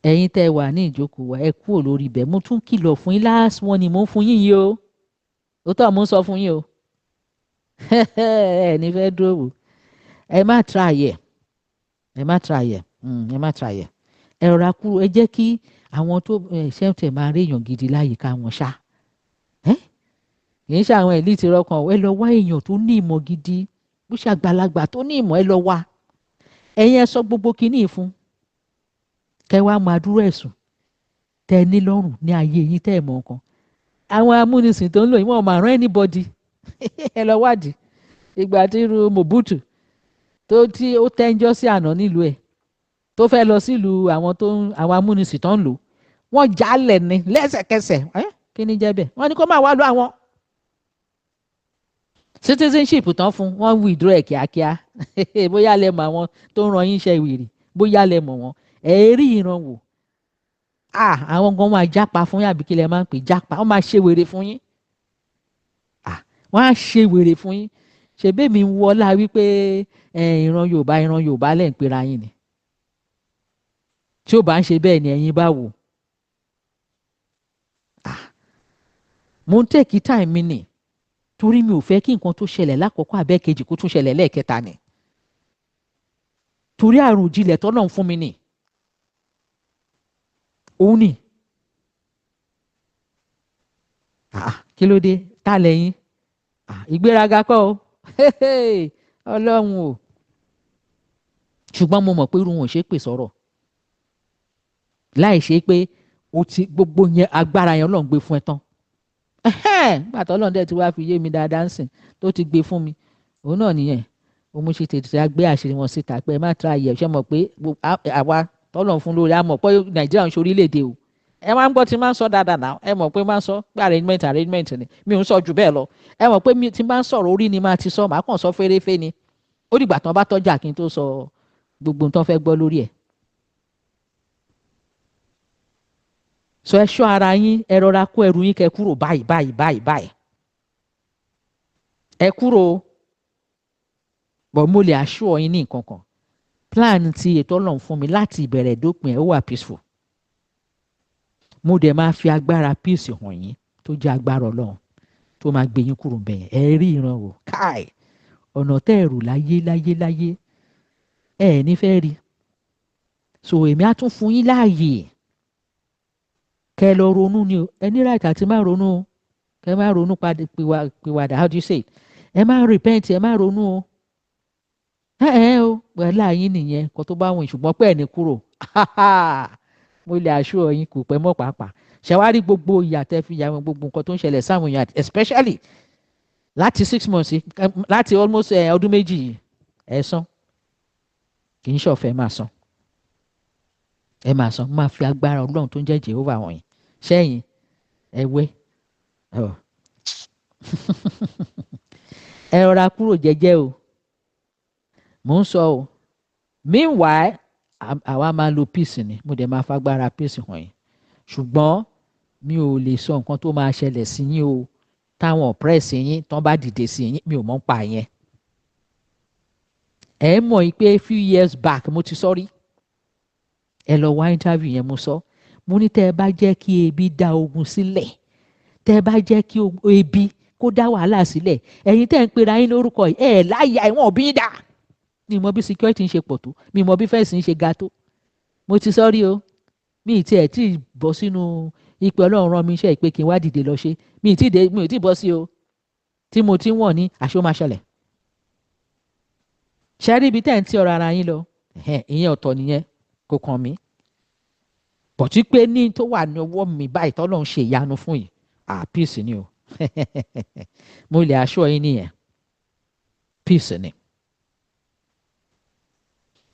Ẹ̀yin tẹ́ ẹ wà ní ìjókòó wa, ẹ kúrò lórí ibẹ̀. Mo tún kìlọ̀ fún yín, last one ni mo ń fún yín yìí o. Òótọ́ mo ń sọ fún yín o. Ẹ ní fẹ́ dúró wò. Ẹ má try ẹ̀, ẹ má try ẹ̀, ẹ má try ẹ̀. Ẹ rọra kúrò. Ẹ jẹ́ kí àwọn tó ṣe tẹ̀ máa rí èèyàn gidi láyìíká wọn ṣá. Kì í ṣe àwọn elite rọkàn. Ẹ lọ wá èèyàn tó ní ìmọ̀ gidi, bó ṣe àgbàlagbà tó ní ìmọ̀, ẹ lọ wá. Ẹ̀yin ẹ sọ gbogbo kinní fún kẹ wá máa dúró ẹ̀sùn tẹ ní lọ́rùn ní ayé yín tẹ́ ẹ̀ mọ̀ nǹkan. Àwọn amúnisìn tó ń lò yín, wọ́n máa rán anybody. Ẹ lọ wádìí ìgbà tí irú Mobutu tó tí ó tẹ́ńjọ́ sí àná nílùú ẹ̀, tó fẹ́ lọ sílùú àwọn tó ń àwọn amúnisìn tó ń lò, wọ́n jálẹ̀ ní lẹ́sẹ̀kẹsẹ̀. Kí ni jẹ́ bẹ́ẹ̀? Wọ́n ní kó máa wá lọ àwọn citizenship tán fún wọ́n, withdraw ẹ̀ kíákíá. Bóyá lẹ mọ̀ àwọn tó ń ran yín iṣẹ́ ìwìrì, bóyá lẹ mọ̀ wọ́n. Ẹ rí ìran wò. Ah, àwọn gan máa jápa fún yín, àbí kí lẹ máa ń pè jápa? Wọ́n máa ṣe wèrè fún yín. Ah, wọ́n á ṣe wèrè fún yín. Ṣebí mi ń wọlá wípé ìran Yorùbá, ìran Yorùbá lẹ̀ ń pera yín ni. Tí ó bá ń ṣe bẹ́ẹ̀ ni ẹ̀yin bá wò. Ah, mo ń take time mi nì torí mi ò fẹ́ kí nǹkan tó ṣẹlẹ̀ lákọ̀ọ́kọ́ abẹ́kejì kó tún ṣẹlẹ̀ lẹ́ẹ̀kẹta ni, torí àrùn ìjìnlẹ̀ tọ́nà ń fún mi nì òun ni. Ah, kí ló dé tá lẹ́yìn? Ah, ìgbéraga kọ́ o, Ọlọ́run o. Ṣùgbọ́n mo mọ̀ pé irú wọn ò ṣe é pè sọ̀rọ̀ láì ṣe pé o ti gbogbo yẹn, agbára yẹn Ọlọ́run gbé fún ẹ tán. Gbàtọ́ Ọlọ́run dẹ̀ ti wá fi yé mi dáadáa ń sìn, tó ti gbé fún mi, òun náà nìyẹn. Ó mú ṣe tètè gbé àṣírí wọn síta pé ẹ má tra ayẹ̀. Ṣe mọ̀ pé àwa tọ́lọ̀ fún lórí, a mọ̀ pé Nàìjíríà ń ṣe orílẹ̀-èdè o. Ẹ máa ń gbọ́ tí máa ń sọ dáadáa náà. Ẹ mọ̀ pé máa ń sọ pé arrangement, arrangement ni. Mi ò ń sọ jù bẹ́ẹ̀ lọ. Ẹ mọ̀ pé mi tí máa ń sọ̀rọ̀, orí ni máa ti sọ, màá kàn sọ fẹ́rẹ́fẹ́ ni. Ó dìgbà tán bá tọ́jà kí n tó sọ gbogbo nǹkan fẹ́ gbọ́ lórí ẹ̀. So ẹ ṣọ́ ara yín. Ẹ rọra kó ẹrù yín, kẹ́ kúrò báyìí báyìí báyìí báyìí. Ẹ kúrò bọ̀. Mo lè assure yín ní nǹkan kan: plan ti ètò Ọlọ́run fún mi láti ìbẹ̀rẹ̀ dópin ẹ̀, ó wà peaceful. Mo dẹ̀ máa fi agbára peace hàn yín, tó jẹ́ agbára Ọlọ́run tó máa gbé yín kúrò bẹ̀yẹn. Ẹ rí ìran wò. Káì, ọ̀nà tẹ́ ẹ̀rù láyé láyé láyé ẹ ní fẹ́ rí. So èmi á tún fún yín láàyè kẹ́ ẹ lọ ronú ni o. Ẹ ní right àti má ronú o. Kẹ́ ẹ má ronú pìwàdà, how do you say it? Ẹ má repent, ẹ má ronú o. Ẹ ẹ o, pẹ̀lú àyín nìyẹn kó tó bá wọn. Ṣùgbọ́n pẹ́ ní kúrò, mo lè assure yín, kò pẹ́ mọ́ pàápàá. Ṣàwárí gbogbo ìyà tẹ́ fi yà wọn, gbogbo nǹkan tó ń ṣẹlẹ̀ sáwọn èèyàn, especially láti 6 months, láti almost ọdún 2 yìí, ẹ san. Kì í ṣọ̀fẹ́, máa san, ẹ máa san. Máa fi agbára Ọlọ́run tó ń jẹ́ Jehovah wọ̀nyí sẹ́yìn ẹ̀wẹ́. Ẹ rọra kúrò jẹ́jẹ́ o, mò ń sọ o. Meanwhile, àwa máa lo peace ni. Mo dẹ̀ máa fagbára peace hàn yín, ṣùgbọ́n mi ò lè sọ nǹkan tó máa ṣẹlẹ̀ sí yín o. Táwọn oppress yín tán bá dìde sí yín, mi ò mọ̀ ń pa yẹn. Ẹ mọ̀ yìí pé few years back, mo ti sọ rí. Ẹ lọ wá interview yẹn. Mo sọ, mo ní tẹ́ ẹ bá jẹ́ kí ebi dá ogun sílẹ̀, tẹ́ ẹ bá jẹ́ kí ebi kó dá wàhálà sílẹ̀, ẹ̀yin tẹ́ ń pera yín lórúkọ yìí, ẹ̀ láyà ẹ̀wọ̀n òbí dà. Mi mọ̀ bí security ń ṣe pọ̀ tó, mi mọ̀ bí fence ń ṣe ga tó. Mo ti sọ rí o. Mi ì tiẹ̀ tí ì bọ́ sínú ìpè Ọlọ́run rán mi iṣẹ́ ìpè kí n wá dìde lọ ṣe. Mi ì tí ì dé, mi ò tí ì bọ́ sí o, tí mo ti ń wọ̀n ní àṣọ máa ṣẹlẹ̀. Ṣe rí ibi tẹ́ ń tí ọ̀rọ̀ ara yín lọ, ìyẹn ọ̀tọ̀ nìyẹn, kò kàn mí. Bọ̀tí pé ní tó wà ní ọwọ́ mi báyìí, tọ́lọ́run ṣe ìyanu fún yìí, ah, peace ni o. Mo lè assure yín nìyẹn, peace ni.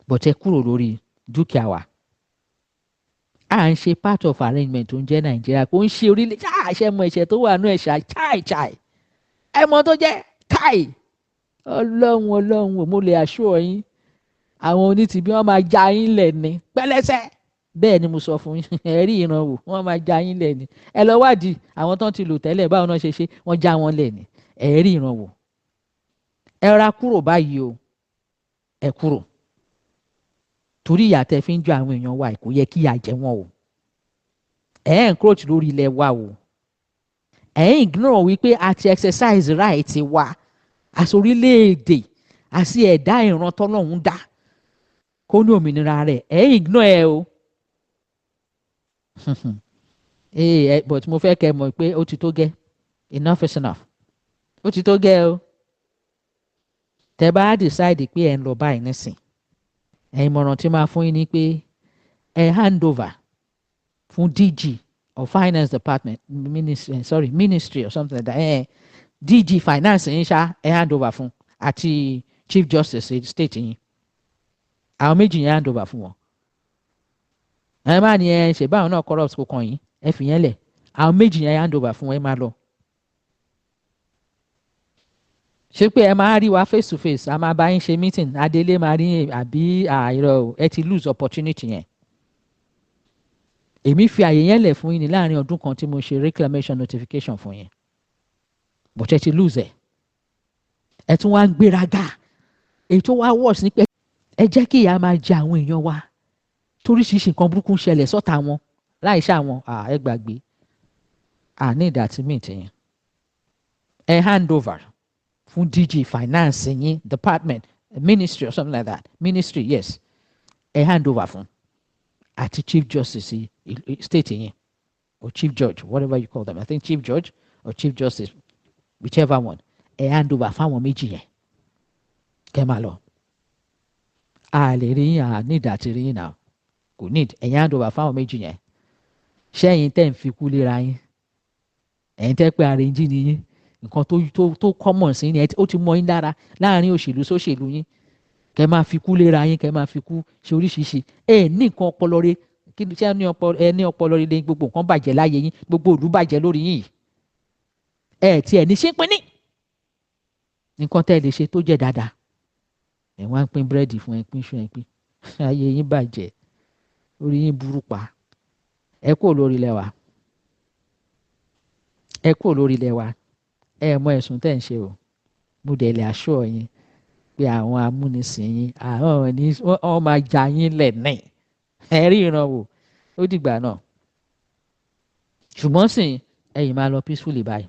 But ẹ kúrò lórí dúkìá wa. À ń ṣe part of arrangement tó ń jẹ́ Nàìjíríà. Kò ń ṣe orílẹ̀ ṣáà mọ ẹ̀ṣẹ̀ tó wà nú ẹ̀ṣà chai chai. Ẹ mọ tó jẹ́ káì. Ọlọ́run, Ọlọ́run, mo lè assure yín, àwọn onítìbí wọn máa já yín lẹ̀ ní pẹ́lẹ́sẹ̀. Bẹ́ẹ̀ ni mo sọ fún yín. Ẹ rí ìran wò, wọ́n máa já yín lẹ̀ ní. Ẹ lọ wádìí àwọn tó ń ti lò tẹ́lẹ̀, báwọn náà ṣe ṣe, wọ́n já wọn lẹ̀ ní. Ẹ rí ìran wò. Ẹ ra kúrò báyìí o, ẹ kúrò. Torí ìyà tẹ́ fi ń jọ àwọn èèyàn wa, kò yẹ kí ìyà jẹ wọ́n o. Ẹ̀ ń encroach lórí ilẹ̀ wa o. Ẹ̀ ń ignore wípé a ti exercise right wa as orílẹ̀-èdè, àti ẹ̀dá ìran tọ́lọ́hún dá kó ní òmìnira rẹ̀. Ẹ̀ ń ignore ẹ o. Ee, but mo fẹ́ kẹ́ mọ̀ pé ó ti tó gẹ́. Enough is enough. Ó ti tó gẹ́ o. Tẹ́ bá decide pé ẹ̀ ń lọ báyìí nísìn, ẹ̀, ìmọ̀ràn tí máa fún yín ni pé ẹ hand over fún DG of Finance Department, ministry, sorry, ministry or something like that. Ẹ DG Finance yín ṣá, ẹ hand over fún, àti Chief Justice state yín. Àwọn méjì yẹn, hand over fún wọn. Ẹ má ní ẹ ṣe báwọn náà corrupt, kò kàn yín, ẹ fi yẹn lẹ̀. Àwọn méjì yẹn, hand over fún wọn, ẹ máa lọ. Ṣé pé ẹ máa rí wa face to face, a máa bá yín ṣe meeting, adélé máa rí àbí àìrọ? Ẹ ti lose opportunity yẹn. Èmi fi àyè yẹn lẹ̀ fún yín ní láàrin ọdún kan tí mo ṣe reclamation notification fún yín, but ẹ ti lose ẹ. Ẹ tún wá ń gbéraga. Èyí tó wá worse ní pé ẹ jẹ́ kí ìyà máa jẹ àwọn èèyàn wa, toríṣiríṣi nǹkan burúkú ń ṣẹlẹ̀ sọ́ta wọn láì ṣe àwọn. Ẹ gbàgbé, à ní ìdàtí mi tìyẹn. Ẹ hand over fún DG Finance yín, department, ministry or something like that, ministry, yes. Ẹ hand over fún, àti Chief Justice state yín or Chief Judge, whatever you call them. I think Chief Judge or Chief Justice, whichever one. Ẹ hand over fáwọn méjì yẹn, kẹ́ máa lọ. A lè rí yín, à ní ìdàtí rí yín náà, kò need. Ẹ̀yin hand over fáwọn méjì yẹn. Ṣẹ́yìn tẹ́ ń fi kú léra yín, ẹ̀yin tẹ́ pé arrange ni yín, nǹkan tó common sí ni ó ti mọ yín lára láàrin òṣèlú sóṣèlú yín, kẹ́ máa fi kú léra yín, kẹ́ máa fi kú ṣe oríṣiríṣi. Ẹ ní nǹkan ọpọlọ rẹ kí ṣé ẹ ní ọpọlọ rẹ? Gbogbo nǹkan bàjẹ́ láyé yín, gbogbo ìlú bàjẹ́ lórí yín. Ẹ tiẹ̀ ní ṣínpínní nǹkan tẹ́ ẹ lè ṣe tó jẹ́ dáadáa. Ẹ wá ń pín búrẹ́dì fún ẹ, pín ṣu, ẹ pín. Ayé yín bàjẹ́, orí yín burú pa. Ẹ kúrò lórí ilẹ̀ wa, ẹ kúrò lórí ilẹ̀ wa. Ẹ mọ ẹ̀sùn tẹ́ ń ṣe o. Mo dẹ̀ lè assure yín pé àwọn amúnisìn yín, àwọn ní wọ́n máa ja yín lẹ̀ ní ẹ rí ìran wò. Ó dìgbà náà. Ṣùgbọ́n sìn, ẹ̀yin máa lọ peacefully báyìí.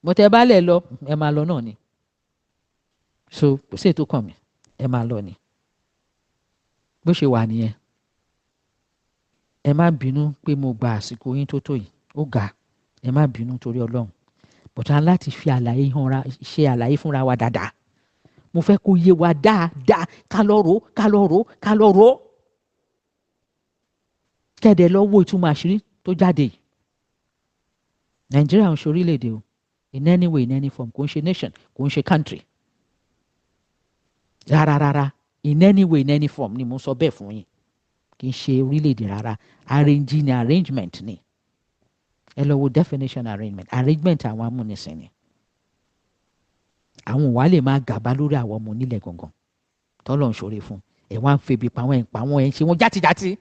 Mo tẹ́ bá lẹ̀ lọ, ẹ máa lọ náà ni. So kò sí ètò kàn mí, ẹ máa lọ ni. Bó ṣe wà nìyẹn. Ẹ má bínú pé mo gba àsìkò yín tó tó yìí, ó ga. Ẹ má bínú torí Ọlọ́run, but a láti fi àlàyé hanra, ṣe àlàyé fúnra wa dáadáa. Mo fẹ́ kó yé wa dáadáa, ká lọ rò, ká lọ rò, ká lọ rò, kẹ́ẹ̀dẹ̀ lọ wo ìtumọ̀ àṣírí tó jáde yìí. Nàìjíríà ń ṣe orílẹ̀-èdè o, in any way, in any form. Kò ń ṣe nation, kò ń ṣe country rárá rárá. In any way, in any form ni mo sọ bẹ́ẹ̀ fún yín. Kì í ṣe orílẹ̀-èdè rárá. Arrange ni, arrangement ni. Ẹ lọ wo definition arrangement. Arrangement àwọn amúnisìn ni. Àwọn wàá lè máa gàba lórí àwọn ọmọ onílẹ̀ gangan tọ́lọ̀ ń ṣòro fún. Ẹ wá ń febi pa wọ́n, ẹ̀ ń pa wọ́n, ẹ̀ ń ṣe wọ́n játijàti.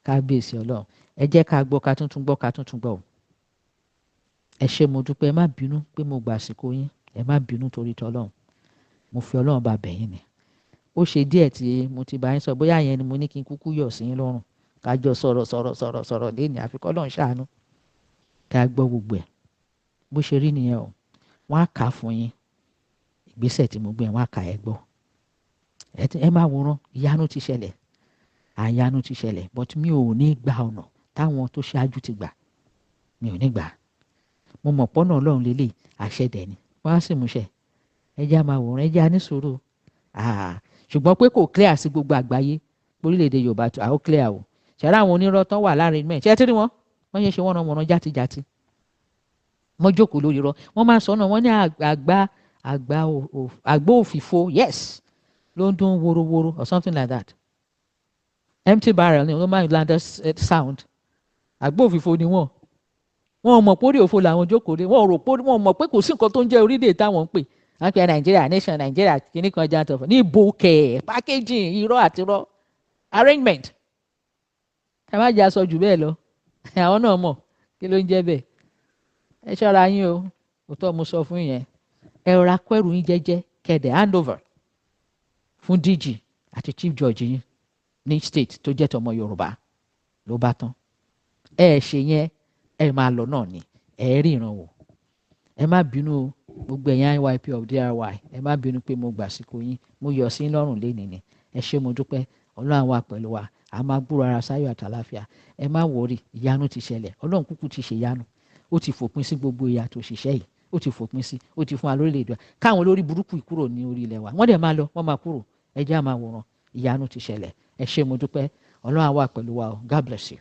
Kábíyèsí Ọlọ́run. Ẹ jẹ́ ká gbọ́, ká tuntun gbọ́, ká tuntun gbọ́ o. Ẹ ṣé, mo dúpẹ́. Ẹ má bínú pé mo gbà àsìkò yín. Ẹ má bínú torí tọ́lọ́run. Mo fi Ọlọ́run bá bẹ̀ yín ni. Ó ṣe díẹ̀ tí mo ti bá yín sọ, bóyá yẹn ni mo ní kí n kúkú yọ̀ sí yín lọ́rùn, ká jọ sọ̀rọ̀ sọ̀rọ̀ sọ̀rọ̀ sọ̀rọ̀ lẹ́nu. Àfi k'Ọlọ́run ṣàánú, ká gbọ́ gbogbo ẹ̀. Bó ṣe rí nìyẹn o. Wọ́n á kà á fún yín. Ìgbésẹ̀ tí mo gbé yẹn, wọ́n á kà. Ẹ gbọ́, ẹ máa wòran. Ìyanu ti ṣẹlẹ̀, àyanu ti ṣẹlẹ̀, but mi ò ní gba ọ̀nà táwọn tó ṣáájú ti gbà. Mi ò ní gbà. Mo mọ̀ pọ́nà Ọlọ́run lélẹ̀, àṣẹ dẹ̀ ni, wọ́n á sì múṣẹ. Ẹ jẹ́ á máa wòran, ẹ jẹ́ á ní sùúrù. Ṣùgbọ́n pé kò clear sí gbogbo àgbáyé, orílẹ̀-èdè Yorùbá tó àwọn clear o. Ṣẹ̀rá àwọn onírọ́ tán wà láàrin mẹ́rin, ṣé ẹ ti rí wọn? Wọ́n ṣe ṣe wọ́n wọ́n játijáti, wọ́n jókòó lórí irọ́. Wọ́n máa sọ náà, wọ́n ní àgbà àgbà àgbò òfìfo, yes, ló ń dún worowóró or something like that. Empty barrel ni wọ́n máa ń land sound. Àgbò òfìfo ni wọ́n. Wọ́n mọ̀ pé orí òfo làwọn jókòó lé. Wọ́n rò pé wọ́n mọ̀ pé kò sí nǹkan tó ń jẹ́ orílẹ̀ táwọn ń pè. Wọ́n pe Nàìjíríà nation, Nàìjíríà kìíní kan jẹ́ àtọ̀fọ̀ ní ibo kẹ̀, packaging irọ́ àti irọ́, arrangement. Ẹ má jẹ́ aṣọ jù bẹ́ẹ̀ lọ. Àwọn náà mọ̀ kí ló ń jẹ́ bẹ́ẹ̀. Ẹ ṣọ́ra yín o. Òótọ́ mo sọ fún yẹn. Ẹ rọra kó ẹrù yín jẹ́jẹ́, kẹ̀dẹ̀ hand over fún DG. Àti chief judge yín ní state tó jẹ́ tọmọ Yorùbá ló bá tán. Ẹ ṣe yẹn, ẹ máa lọ náà ni, ẹ rí ìran wò. Ẹ má bínú o, gbogbo ẹ̀yin IYP of DRY, ẹ má bínú pé mo gbà síkò yín, mo yọ̀ sí lọ́rùn lénìí ni. Ẹ ṣé, mo dúpẹ́. Ọlọ́run wà pẹ̀lú wa, a máa gbúrò ara sáyọ̀ àtàláfíà. Ẹ má worry, ìyanu ti ṣẹlẹ̀. Ọlọ́run kúkú ti ṣe ìyanu, ó ti fòpin sí gbogbo ìyà tó ṣiṣẹ́ yìí, ó ti fòpin sí, ó ti fún wa lórílẹ̀‐èdè wa, káwọn olórí burúkú yìí kúrò ní orí ilẹ̀ wa. Wọ́n dẹ̀ máa lọ, wọ́n máa kúrò. Ẹ jẹ́ á máa wòran, ìyanu ti ṣẹlẹ̀. Ẹ ṣé, mo dúpẹ́. Ọlọ́run á wà pẹ̀lú wa o. God bless you.